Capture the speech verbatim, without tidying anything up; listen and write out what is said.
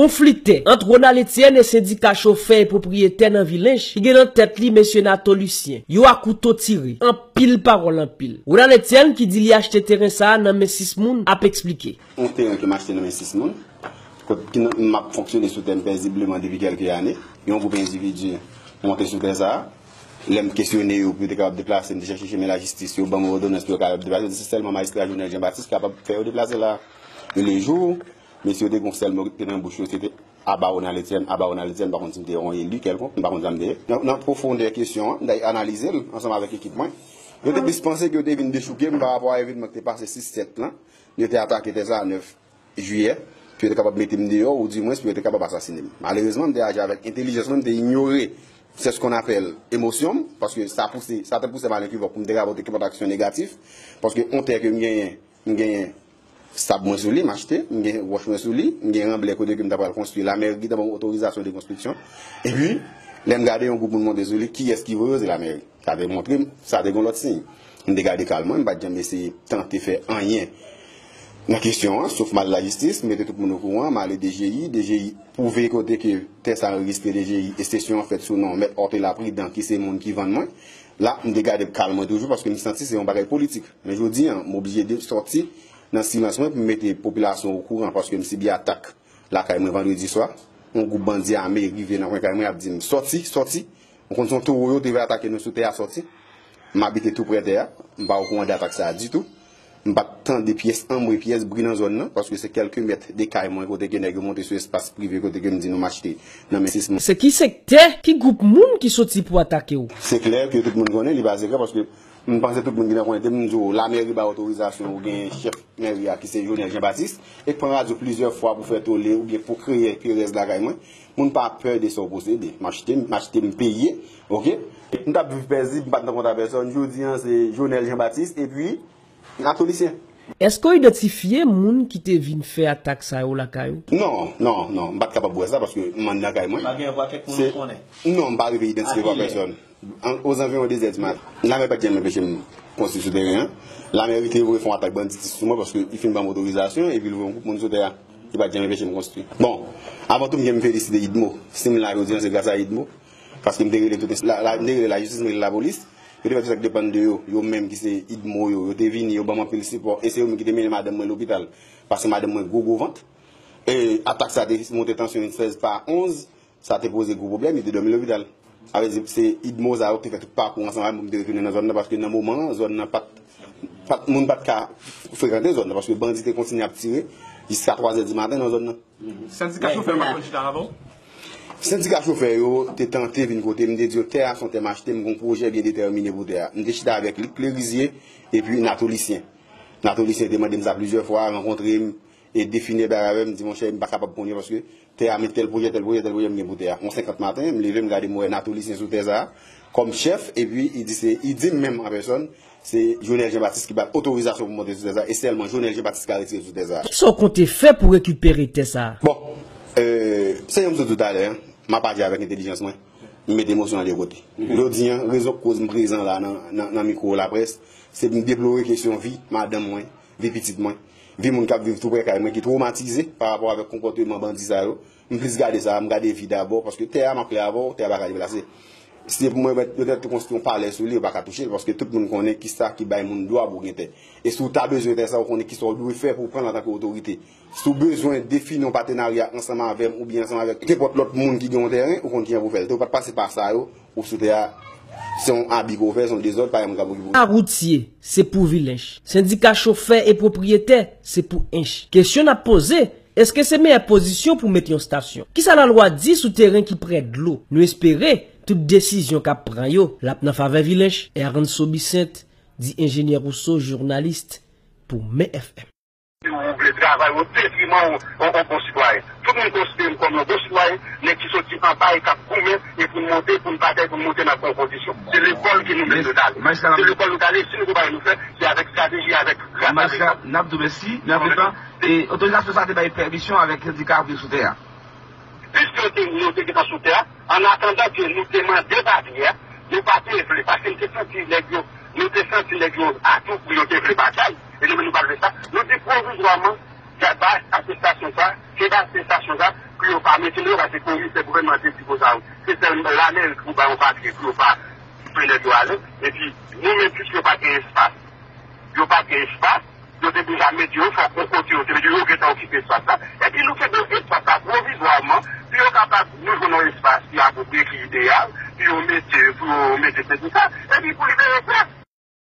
Konfli tè ant Ronald Etienne e sendika chofè e pwopriyetè nan Vilench ki gen nan tèt li mesye Nato Lucien. Yo a kouto tire. Anpil pawòl anpil. Ronald Etienne ki di li achte teren sa a nan men sis moun ap eksplike. Yon teren ke m achte nan men sis moun, kot ki nan, m ap fonksyone sou tè m pezibleman depi kèlke ane. Yon gwoup endividi monte sou tè sa a. Lè m kesyone yo pou yo te kapab deplase, m te chèche chemen lajistis, yo ban m òdonans pou yo kapab deplase. Se sèlman majistra Jovenel Jean Baptiste kapab fè yo deplase la. E le jou, mesye yo te gon sèl mo ki te nan bouch yo, se te aba Ronald Etienne, aba Ronald Etienne, m pa konn si m te yon eli kèlkonk, m pa konn sa m te ye. Nan, nan pwofondè kesyon an, m t al analize l ansanm avèk ekip mwen. Yo te plis panse ke yo te vin dechouke m pa rapò a evènman ki te pase sis sèt lan. Yo te atake tè sa a nèf jiyè, pou yo te kapab mete m deyò, oudimwens pou yo te kapab asasine m. Malerezman, m te aji avèk entèlijans mwen, m te inyore, c'est ce qu'on appelle, emosyon m, paske sa pouse, sa te pouse m alekivòk pou m te ka pote kenpòt aksyon negatif, paske yon tè ke m genyen, m genyen sab mwen sou li, m achte, m gen wòch mwen sou li, m gen ranblè kote ke m ta pral konstwi, lamèri ki te ban m otorizasyon de konstriksyon. Epi, lè m gade yon gwoup moun monte sou li, kiyès ki voye yo? Se lamèri. Sa te montre m, sa te gen lòt siy. M te gade kal mwen, m pa t janm eseye tante fè anyen nan kesyon an, sof m al lajistis, m mete tout moun okouran, m ale D G I, D G I pwouve kote ke tè sa anrejistre D G I, e sesyon an fèt sou non Mèt Ortela Pridan, ki se moun ki vann mwen. La, m te gade kal mwen toujou, paske m santi se yon bagay politik. Men jodi an, m oblije de sòti nan silans mwen pou m mete popilasyon okouran, paske m sibi atak lakay mwen vandredi swa. Yon gwoup bandi ame rive nan kwen kay mwen, ap di m, "Sòti, sòti." M konn se yon towo yo te vle atake nou sou tè a, sòti. M abite tou prè tè a. M pa okouran de atak sa a ditou. M pa t tande pyès anmwe, pyès bri nan zòn nan, paske se kèlke mèt de kay mwen kote ke nèg yo monte sou espas prive kote ke m di nou m achte nan men sis moun. Se ki sektè, ki gwoup moun ki soti pou atake w? Se klè ke tout moun konnen, li pa sekrè, paske m panse tout moun ki nan kwen tè m, m di w, lamèri ba otorizasyon ou gen chèf mèri a ki se Jonel Jean Baptiste, e k pran radyo plizyè fwa pou fè tole oubyen pou kreye perèz lakay mwen. Moun pa pè de sa w posede. M achte, m achte, m peye, oke? M t ap viv pezib, m pa t nan kont a pèsòn. Jodi an, se Jonel Jean Baptiste, epi Nato Lucien. Èske w idantifye moun ki te vin fè atak sa yo lakay ou? Non, non, non, m pa t kapab wè sa paske m anndan kay mwen. Pa gen vwa kèk moun ou konnen? Non, m pa rive idantifye vwa pèsòn. An, ozanviwon de zè di maten. Lamè pa t janm anpeche m konstwi sou teren an. Lamè rete voye fè yon atak banditis sou mwen paske li fin ban m otorizasyon epi l voye yon gwoup moun sou tè a. Li pa t janm anpeche m konstwi. Bon, avan tou, m gen m felisite idmo. Si m la jodi an, se gras a idmo. Paske m te rele tout, la, la, m te rele lajistis, m rele lapolis. Yo te fè tout sa k depann de yo. Yo menm ki se idmo yo, yo te vini, yo ban m anpil sipò. E se yo menm ki te mennen madanm mwen lopital. Paske madanm mwen gwo gwo vant. E atak sa te monte tansyon li sèz pa onz. Sa te poze gwo pwoblèm, li te dòmi lopital. Sa vle di, se idmo sa yo ki te fè tout pakou ansanm avè m pou m te retounen nan zòn nan, paske nan moman an, zòn nan pa t, pa t, moun pa t ka frekante zòn nan, paske bandi te kontinye ap tire jiska twazè di maten nan zòn nan. Sendika chofè yo pa konn chita avè w? Sendika chofè yo te tante vin kote m, m te di yo tè a se yon tè m achte, m gen yon pwojè byen detèmine pou tè a. M te chita avèk Luc Clerizier epi Nato Lucien. Nato Lucien te mande m sa plizyè fwa, rankontre m, e define bagay avè m, di, "Monchè, m pa kapab kounye a paske tè a, men tèl pwojè, tèl pwojè, tèl pwojè m gen pou tè a." Yon senkant maten, m leve, m gade, m wè Nato Lucien sou tè sa a, kòm chèf, epi li di se, li di m menm an pèsòn, se Jonel Jean Baptiste ki ba l otorizasyon pou monte sou tè sa a, e sèlman Jonel Jean Baptiste ka retire sou tè sa a. Kisa w konte fè pou rekipere tè sa a? Bon, euh, se jan m sot di w talè a, m ap aji avèk entèlijans mwen, m mete emosyon an de kote. Jodi an, rezon k koz m prezan la nan, nan, nan mikwo laprès, se pou m deplore kesyon vi madanm mwen, vi pitit mwen, vi moun k ap viv tou prè kay mwen ki twomatize pa rapò avèk konpòteman bandi sa yo. M plis gade sa, m gade vi dabò, paske tè a, m ap klè avè w, tè a pa ka deplase. Si se pou mwen, mwen te konstwi yon palè sou li, yo pa ka touche l, paske tout moun konnen kisa ki bay moun dwa pou gen tè. E si w ta bezwen tè sa, ou konnen kisa w dwe fè pou w pran l antanke otorite. Si w bezwen defini yon patenarya ansanm avè m oubyen ansanm avèk nenpòt lòt moun ki gen yon teren, ou konn kijan pou w fè l. Te w pa t pase pa sa yo, ou sou tè a, se yon abi ke w fè, se yon dezòd, pa gen moun k ap okipe w. Sendika woutye, se pou Vilench. Sendika chofè e pwopriyetè, se pou Ench. Kesyon n ap poze, èske se meyè pozisyon pou met yon estasyon? Kisa lalwa di sou teren ki prè dlo? Nou espere tout desizyon k ap pran yo, l ap nan favè Vilench. Ernst Sobicent, di Enjenyè Rousseau, jounalis pou Men F M. Ou vle travay o detriman yon, yon, yon bon sitwayen. Tout moun konsidere m kòm yon bon sitwayen, nèg ki soti anba e k ap goumen e pou n monte, pou n batay, pou n monte nan bon pozisyon. Se lekòl ke nou menm nou t ale. Se lekòl nou t ale, si nou gen bagay nou fè, se avèk estrateji, avèk gras a lekòl. Majistra, n ap di w mèsi, men antretan, e, otorizasyon sa a te bay pèmisyon avèk sendika pou yo sou tè a. Piske yo te, nou te gentan sou tè a, an atandan ke nou te mande papye a, nou pa te vle, paske nou te santi nèg yo, nou te santi nèg yo atou pou yo te vle batay, e nou menm nou pa t vle sa. Nou di pwovizwaman, ba atestasyon sa, ke ba atestasyon sa, pou yo pa mete nou yo, paske komisè gouvènman te di konsa, se sèl Lamerik pou ba yon papye pou yo pa fè nèg yo ale. Epi, nou menm, piske yo pa gen espas, yo pa gen espas, yo te deja mete yo, fòk yon kote yo te mete yo, yo gentan okipe espas la. Epi, nou kenbe espas la pwovizwaman, pou yo kapab, nou jwenn yon espas ki apwopriye, ki ideyal, pou yo mete, pou yo mete sendika, epi pou libere près.